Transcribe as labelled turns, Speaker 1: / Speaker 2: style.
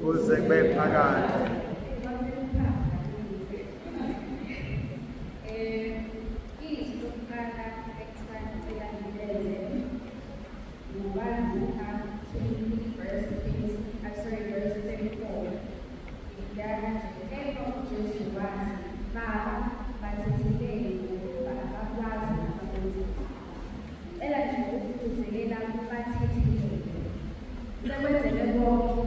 Speaker 1: Kuze kube phakade.
Speaker 2: Izwi lokuqala ekuthiwa ngicela ngilenze ngukaLuka 23 verse 20, sorry, verse 34. Ifika kanje: kepha uJesu wathi, "Baba, bathethelele, ngokuba abakwazi abakwenzayo." Cela nje ukugcizelela kubathethelele. Sekwenzele konke.